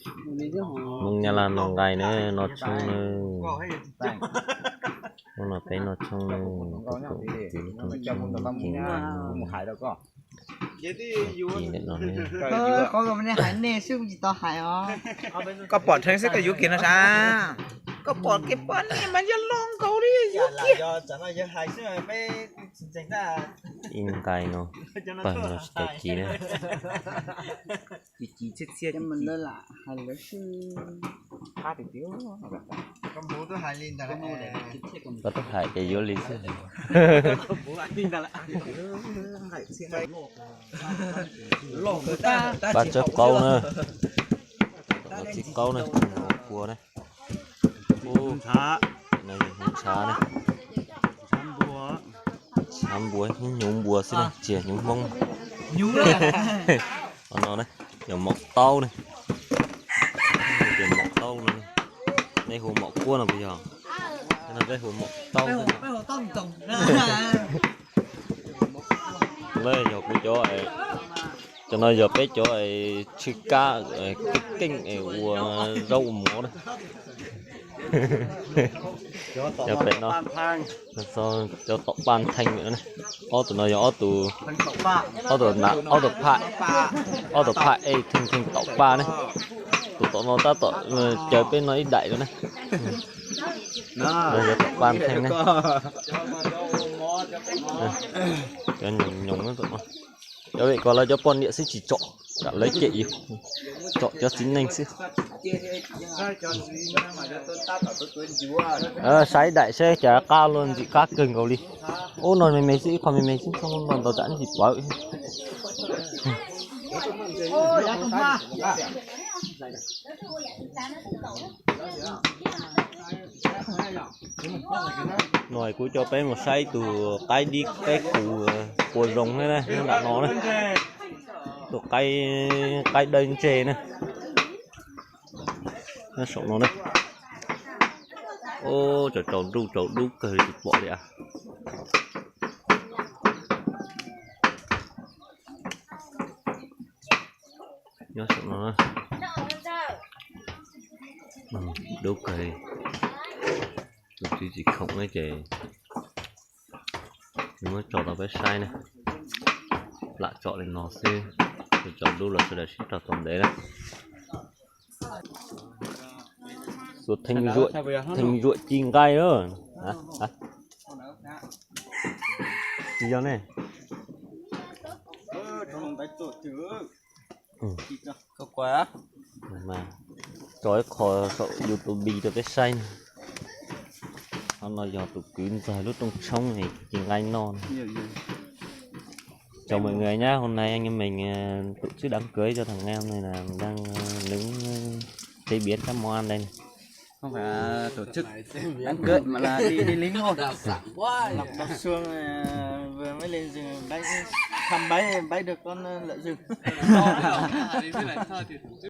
Hmoob Nyab Laj noj nqaij na, noj tshoob na. Hnub no peb noj tshoob na, tus kwv noj tshoob, noj tshoob. Koj pom dheev xwb koj yuav kiag no sas. Koj pom kev poj niam mas yog loj nkaus li yuav kiag. Ib nqaij no, pawg no tsis tau ci na. Koj twb hais ces yuav li xwb. Pab tsawb qaub na, txiv qaub na, kua na. Ub, no yog hnyuv tshav na. Tshav npua, hnyuv npua xwb na, tsis yog hnyuv Hmoob. No na, yog maum taub na. Yog maum taub no, nej hu maum kuab no puas yog? No peb hu maum taub xwb. Lawv yog kuv cov, cov no yog peb cov tsw kab keej ua zaub ua mov na. Cov pem no, cov tom paj ntheej na. Ob tug no yog ob tug, ob tug na, ob tug phaj, ob tug phaj ej theej theej tom paj ne. Tus tom no tab tom caw peb noj ib daim no ne. Yog tom paj ntheej ne. Cov nyoos nyoos na. Cov vem ko lawv cov poj niam xwb tsis tsom, tsam lawv cem yus, tsom cov txiv neej xwb. Saib daim saib cas qab luaj ntxim qab kawg nkaus li. Ub no me me xwb, ib qho me me xwb, ntau ntau tsam tsis pawv. No kuv coj peb mus saib tus qaib dib qaib qus, qus zoo thiab na, nyob nram no na. Tus qaib dawb ntseg na. Nyob saum no na. Ub, tsaus tsaus ntuj tsaus dub kawg li tsis pom li as. Nyob saum no, dub kawg li. Tus tswv tsis khoom ne ces nws muab tso rau peb saib na. Lam tsom li no xwb, tsaus dub los sawv daws sib raug tau ntev na. Xuas theej zuam ci nqaij lawm. Tsis yog ne. Tso ib qho saum YouTube rau peb saib na. Qhov no yog tus kwv ntxawg lub rooj tshoob ci nqaij noj. Chào mọi người nhá, hôm nay anh em mình tổ chức đám cưới cho thằng em này là mình đang nướng chế biến các món ăn đây này. Không phải tổ chức đám cưới mà là đi đi lính thôi. Lọc bọc xương, vừa mới lên rừng bái, thăm bái bái được con lợn rừng.